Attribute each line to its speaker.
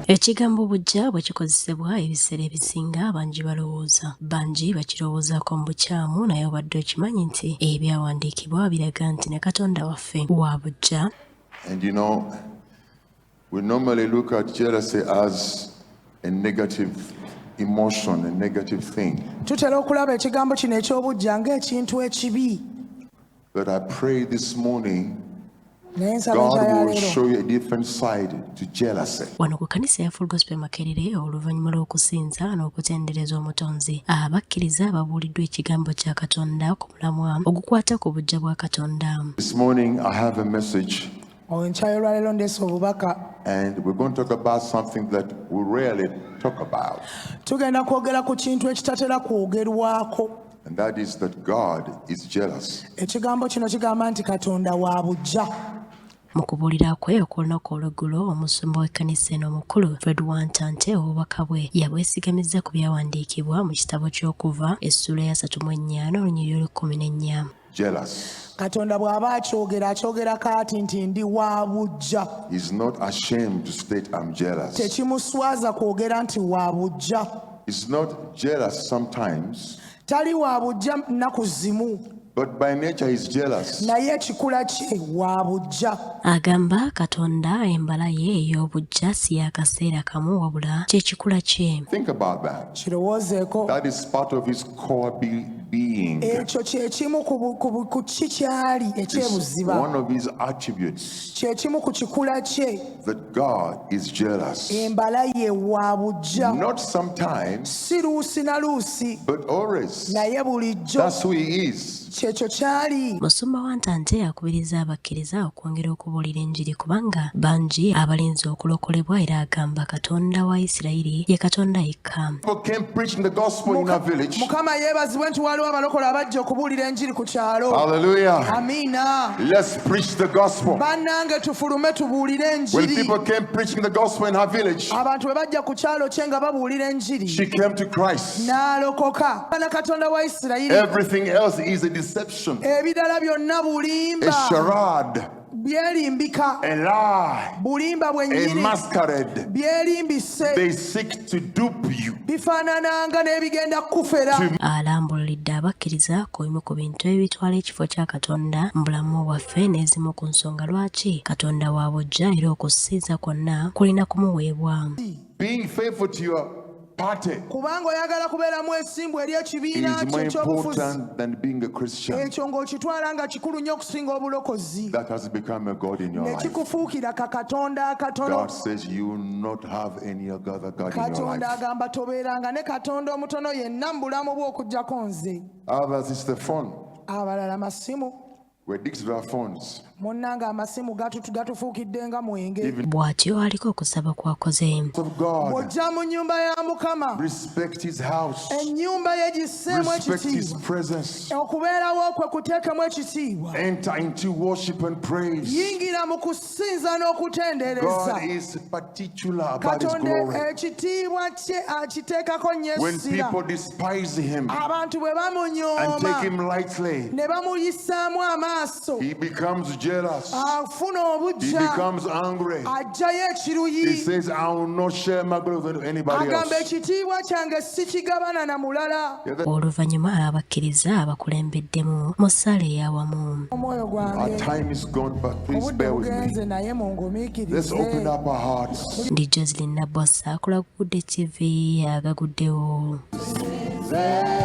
Speaker 1: Ekigambo buggya bwe kikozesebwa ebiseera ebisinga bangi balowooza bangi bakirowoozaako mu bukyamu naye obadde okimanyi nti ebyawandiikibwa biraga nti ne Katonda waffe wa buggya.
Speaker 2: And we normally look at jealousy as a negative emotion, a negative thing.
Speaker 3: Tutera okulaba ekigambo kino eky'obuggya ng'ekintu ekibi.
Speaker 2: But I pray this morning
Speaker 3: Naye nsaba
Speaker 2: God
Speaker 3: enkya ya
Speaker 2: will
Speaker 3: leero
Speaker 2: show you a different side to jealousy.
Speaker 1: Wano ku kkanisa ya Full Gospel Makerere oluvannyuma lw'okusinza n'okutendereza Omutonzi, abakkiriza babuuliddwa ekigambo kya Katonda ku mulamwa ogukwata ku buggya bwa Katonda.
Speaker 2: This morning I have a message,
Speaker 3: enkya y'olwaleero ndeese obubaka
Speaker 2: and we're going to talk about something that we rarely talk about,
Speaker 3: Tugenda kwogera ku kintu ekitatera kwogerwako.
Speaker 2: And that is that God is jealous.
Speaker 3: Ekigambo kino kigamba nti Katonda wa buggya.
Speaker 1: Mu kubuulira kwe okw'olunaku olw'eggulo, omusumba w'ekkanisa eno omukulu Fred Wantante obubaka bwe yabwesigamizza ku byawandiikibwa mu kitabo ky'Okuva essuula ya 34 olunyiriri olw'e-14.
Speaker 2: Jealous.
Speaker 3: Katonda bw'aba akyogera akyogera kaati nti ndi wa buggya.
Speaker 2: He's not ashamed to state, "I'm jealous."
Speaker 3: Tekimuswaza kwogera nti wa buggya.
Speaker 2: He's not jealous sometimes,
Speaker 3: Tali wa buggya nnaku zimu,
Speaker 2: but by nature he's jealous.
Speaker 3: Naye ekikula kye wa buggya.
Speaker 1: Agamba Katonda embala ye ey'obuggya si y'akaseera kamu wabula ky'ekikula kye.
Speaker 2: Think about that.
Speaker 3: Kirowoozeeko.
Speaker 2: That is part of his core being.
Speaker 3: Ekyo kyekimu ku bu- ku bu- ku ki kyali
Speaker 2: It's
Speaker 3: ekyebuziba.
Speaker 2: One of his attributes
Speaker 3: Kyekimu ku kikula kye.
Speaker 2: That God is jealous.
Speaker 3: Embala ye wa buggya.
Speaker 2: Not sometimes,
Speaker 3: Si luusi na luusi,
Speaker 2: but always.
Speaker 3: Naye bulijjo.
Speaker 2: That's who he is.
Speaker 3: Kyekyo kyali.
Speaker 1: Musumba Wantante akubiriza abakkiriza okwongera okubuulira enjiri kubanga bangi abalinze okulokolebwa era agamba Katonda wa Isirayiri ye Katonda yekka.
Speaker 2: People came preaching the gospel in our village.
Speaker 3: Mukama yeebazibwe nti waliwo abalokole abajja okubuulira enjiri ku kyalo.
Speaker 2: Hallelujah.
Speaker 3: Amiina.
Speaker 2: Let's preach the gospel.
Speaker 3: Bannange tufulume tubuulire
Speaker 2: When
Speaker 3: enjiri.
Speaker 2: People came preaching the gospel in her village,
Speaker 3: Abantu bwe bajja ku kyalo kye nga babuulira enjiri,
Speaker 2: she came to Christ.
Speaker 3: N'alokoka na Katonda wa Isirayiri.
Speaker 2: Everything else is a deception,
Speaker 3: Ebirala byonna
Speaker 2: a
Speaker 3: bulimba.
Speaker 2: Charade,
Speaker 3: Byerimbika.
Speaker 2: A lie,
Speaker 3: Bulimba
Speaker 2: a
Speaker 3: bwennyini.
Speaker 2: Masquerade.
Speaker 3: Byerimbise.
Speaker 2: They seek to dupe you.
Speaker 3: Bifaanananga n'ebigenda kukufera.
Speaker 1: Alambululidde abakkiriza ku bimu ku bintu ebitwala ekifo kya Katonda mu bulamu bwaffe n'ezimu ku nsonga lwaki Katonda wa buggya era okusinza kwonna kulina kumuweebwa.
Speaker 2: Being faithful to your party
Speaker 3: Kubanga oyagala kubeera mwesimbu eri ekibiina
Speaker 2: is
Speaker 3: kyo
Speaker 2: more
Speaker 3: ekyobufuzi.
Speaker 2: Important than being a Christian.
Speaker 3: Ekyo ng'okitwala nga kikulu nnyo okusinga obulokozi.
Speaker 2: That has become a God in your
Speaker 3: Ne
Speaker 2: life.
Speaker 3: kikufuukira kakatonda akatono.
Speaker 2: God says you will not have any other God in your
Speaker 3: Katonda
Speaker 2: life.
Speaker 3: agamba tobeeranga ne katonda omutono yenna mu bulamu bwo okuggyako nze.
Speaker 2: Others, it's the phone.
Speaker 3: Abalala masimu.
Speaker 2: We're addicted to our phones.
Speaker 3: Munnange amasimu gatufuukidde nga mwenge.
Speaker 1: Bw'atyo aliko okusaba kw'akoze.
Speaker 2: Of God.
Speaker 3: Bw'ojja mu nnyumba ya Mukama,
Speaker 2: Respect his house.
Speaker 3: Ennyumba ye gisseemu
Speaker 2: Respect his
Speaker 3: ekitiibwa.
Speaker 2: Presence.
Speaker 3: Okubeerawo kwe kuteekemu ekitiibwa.
Speaker 2: Enter into worship and praise.
Speaker 3: Yingira mu kusinza n'okutendereza.
Speaker 2: God is particular about his
Speaker 3: Katonda
Speaker 2: glory.
Speaker 3: Ekitiibwa kye akiteekako nnyo
Speaker 2: When
Speaker 3: essira.
Speaker 2: People despise him
Speaker 3: Abantu bwe
Speaker 2: and
Speaker 3: bamunyooma
Speaker 2: take him lightly,
Speaker 3: ne bamuyisaamu amaaso,
Speaker 2: he becomes jealous.
Speaker 3: Afuna
Speaker 2: He
Speaker 3: obuggya.
Speaker 2: Becomes angry.
Speaker 3: Ajjayo
Speaker 2: He
Speaker 3: ekiruyi.
Speaker 2: says, "I will not share my glory with anybody
Speaker 3: Agamba
Speaker 2: else."
Speaker 3: ekitiibwa kyange sikigabana na mulala.
Speaker 1: Oluvannyuma abakkiriza abakulembeddemu mu ssaala ey'awamu.
Speaker 3: Omwoyo
Speaker 2: Our
Speaker 3: gwange.
Speaker 2: Time is gone, but please
Speaker 3: Obudde
Speaker 2: bear with me.
Speaker 3: bugenze naye
Speaker 2: Let's
Speaker 3: mungumiikirize.
Speaker 2: Open up our hearts.
Speaker 1: Ndi Joselyn Nabbosa kulagudde TV agaguddewo.
Speaker 2: Nze